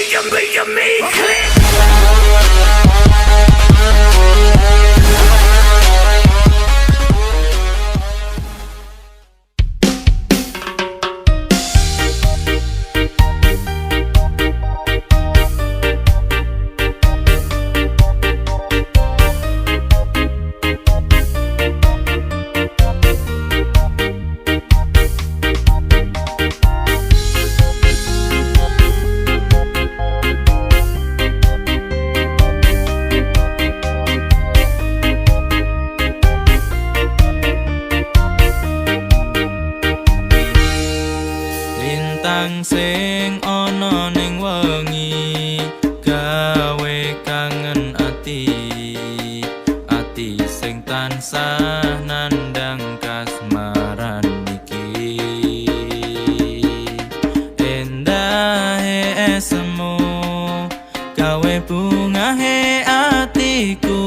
Me, click. Lintang sing ana ning wengi gawe kangen ati, ati sing tansah nandang kasmaran iki. Endahe esemu gawe bungahe atiku,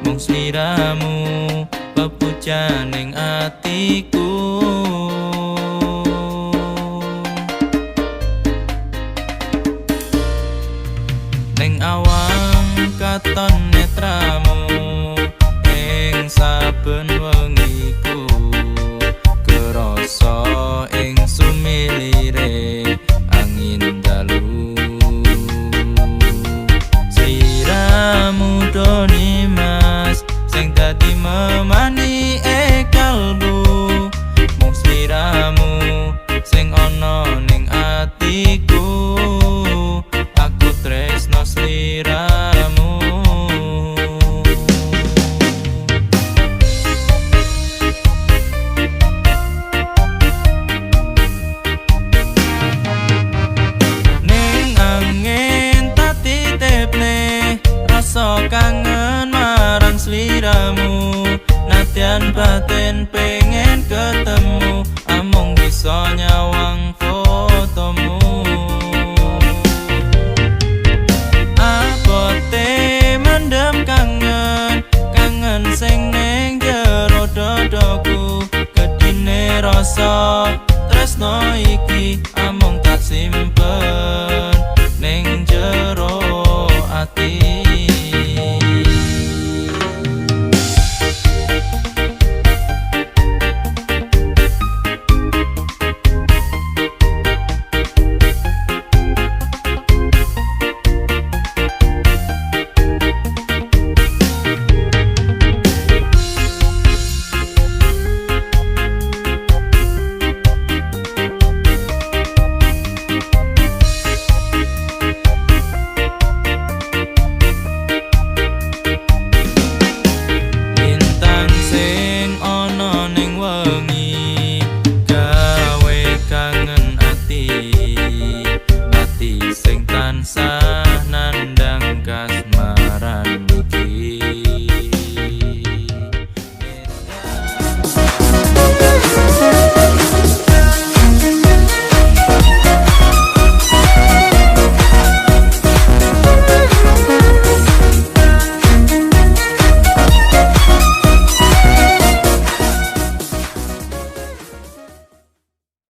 mung sliramu pepujaning atiku. Ning awang katon netramu ing saben wengiku, kerasa ing sumilire angin dalu. Sliramu doni mas sing dadi memani e kalbu, mung sliramu sing ana ning atiku. Aku tresno sliramu. Ning angin tak titipne rasa kangen marang sliramu, nadyan batin ping